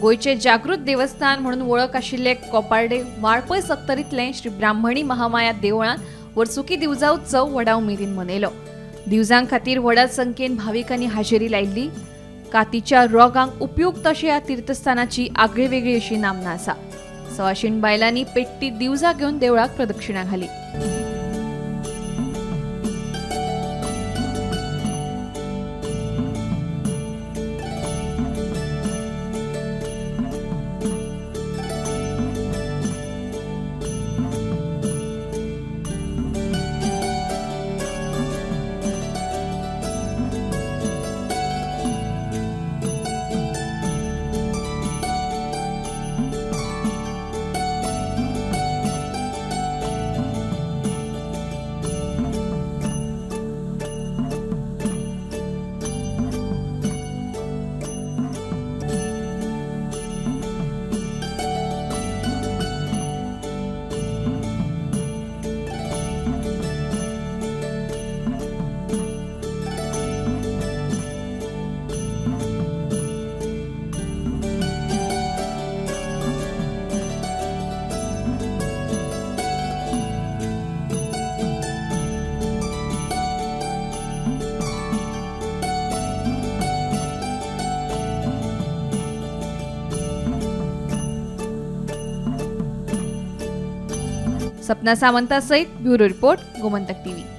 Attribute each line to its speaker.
Speaker 1: गोंयचे जागृत देवस्थान म्हणून वळख आशिल्ले कोपार्डे वाळपय सत्तरींतलें श्री ब्राह्मणी महामाया देवळांत वर्सुकी दिवजा उत्सव व्हडा उमेदीन मनयलो. दिवजां खातीर व्हडा संख्येन भाविकांनी हाजेरी लायिल्ली. कातीच्या रोगांक उपयुक्त अशे ह्या तीर्थस्थानाची आगळी वेगळी अशी नामना आसा. सवाशीण बायलांनी पेट्टी दिवजा घेवन देवळाक प्रदक्षिणा घाली. सपना सावंता सहित ब्युरो रिपोर्ट, गोमंतक टीव्ही.